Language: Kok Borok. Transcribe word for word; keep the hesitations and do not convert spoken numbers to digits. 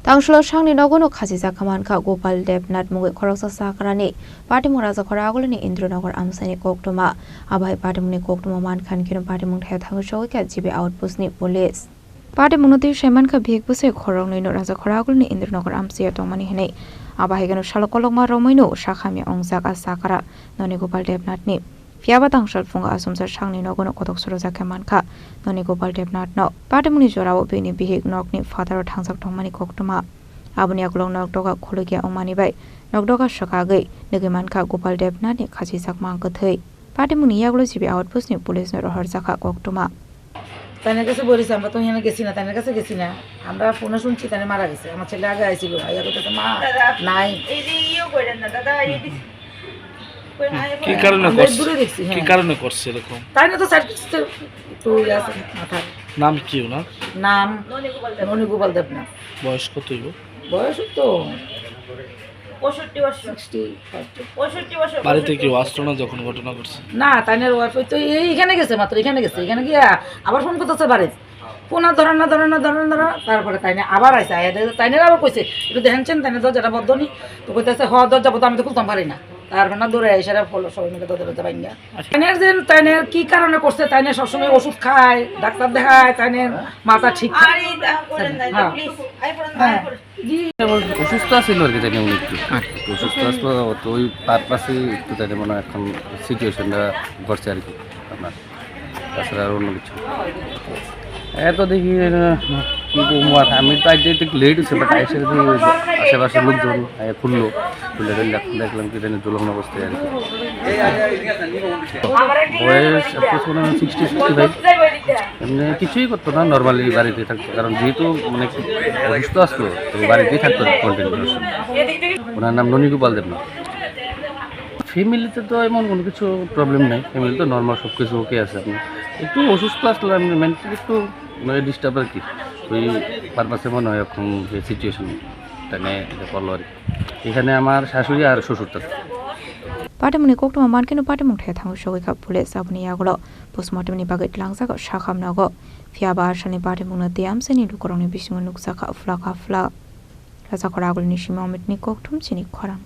Tangsulo sangni nogono khachijak mankha Gopal Debnath mungwi khoroksa chakrani patimung Rajakhora agulini Indranagar amchaini koktwma. Abo hai patimungni koktwma mankha hinkhe patimung thaya thangwi sogwikha G B outpost ni police. Patimungno twi sai mankha bihik bwsai khoroknwino Rajakhora agulini Indranagar amchaio tongmani hinwi. Abo hai kheno salo kolokma romwino sakhamya wngjak a chakra noni Gopal Debnathni. Phiya ba tangsa phungo asumsa sangni nogono kotok sorojak khe mankha noni Gopal Debnathno. Patimungni jorao bini bihik nokni phataro thangjak tongmani koktwma. Aboni yagulo nok doga khulukya wngmani bai nok doga swkagwi nugwi mankha Gopal Debnathni khachijak mang kwthwi. Patimungni yagulo G B outpost ni police no rohorjakha koktwma. তাইনের কাছে বলেছি, আমরা তো এখানে গেছি না, তাইনের কাছে গেছি না। আমরা ফোনে শুনছি তাইনের মারা গেছে। আমার ছেলে আগে আইছিল, আইয়া কইতেছে, "মা, দাদা, নাই।" এই যে ইয়েও করেন না, দাদা, এই যে কি কারণে আমরা করছে? দূরে দেখছি, কি হ্যাঁ। কারণে করছে এরকম? তাই না তো সাইড করছে, একটু ইয়ে আছে মাথার। নাম কি ওনার? নাম ননী গোপাল দেব। ননী গোপাল দেবনাথ। বয়স কত হইব? বয়স তো পঁয়ষট্টি বছর। Sixty five. পঁয়ষট্টি বছর, বাড়িতে কেউ পঁয়ষট্টি বছর। আসতো না যখন ঘটনা ঘটছে? না, তাইনের ওয়াইফ তো এই এখানে গেছে, মাত্র এখানে গেছে, এখানে গিয়া আবার ফোন করতেছে বাড়ি। ফোন আর ধরে না, ধরে না, ধরে না, ধরে না। তারপরে তাইনে আবার আইসে, আইয়া দেখে তাইনের আবার কইছে, "একটু দেখেনছেন, তাইনের দরজাটা বন্ধ নি?" তো কইতেছে, "হ, দরজা বন্ধ, আমি তো খুলতাম পারি না।" তারপর না দৌড়ে এসে ফলো সবাই মিলে দরজা দরজা ভাঙ্গা। আচ্ছা। তাইনের যে, তাইনের কি কারণে করছে, তাইনের সবসময় ওষুধ খায়, ডাক্তার দেখায়, তাইনের মাথা ঠিক থাকে। আর এই তা করেন না, হ্যাঁ। প্লিজ। আই পড়েন না, আই হ্যাঁ। পড়েন। জি। অসুস্থ আছিল আর কি, তাই না, উনি একটু। আচ্ছা। অসুস্থ আসলো, তো ওই পারপাসে একটু তাই না, মানে, এখন সিচুয়েশনটা ঘটছে আর কি আপনার। তাছাড়া আর অন্য কিছু। এত দেখি, এ, কি বলবো আর, আমি তো আজকে একটু লেট হচ্ছে, বাট আইসে দেখি আশেপাশের লোকজন, এ, খুললো, খুলে দেখলাম, দেখলাম কি জানি দুলহন অবস্থায় আর কি। বয়স অ্যাপ্রক্স মনে হয় সিক্সটি, সিক্সটি ফাইভ। এমনি কিছুই করতো না, নর্মালি বাড়িতে থাকতো, কারণ যেহেতু মানে একটু অসুস্থ আসলো, তো বাড়িতেই থাকতো কন্টিনিউ। ওনার নাম ননী গোপাল দেবনাথ। ফ্যামিলিতে তো এমন কোনো কিছু প্রবলেম নাই, ফ্যামিলি তো নর্মাল, সব কিছু ওকে আছে। আপনি একটু অসুস্থ আসলে আমি মেন্টালি একটু মানে ডিস্টার্ব আর কি, ওই পারপাসে মনে হয় এখন যে সিচুয়েশন, তাই এটা করলো আর কি। এখানে আমার শাশুড়ি আর শ্বশুর থাকে। Patimungni koktwma mankhe no patimung thaya thangwi sogwi kha police, aboni yagulo postmortem ni bagwi tlangjak o sakham nogo. Phiya ba asalni patimung no tei amchaini lukurokni bisingo nukjakha phlak ha phlak. Rajakhora agulini simi Amit ni kokthum chini khorang.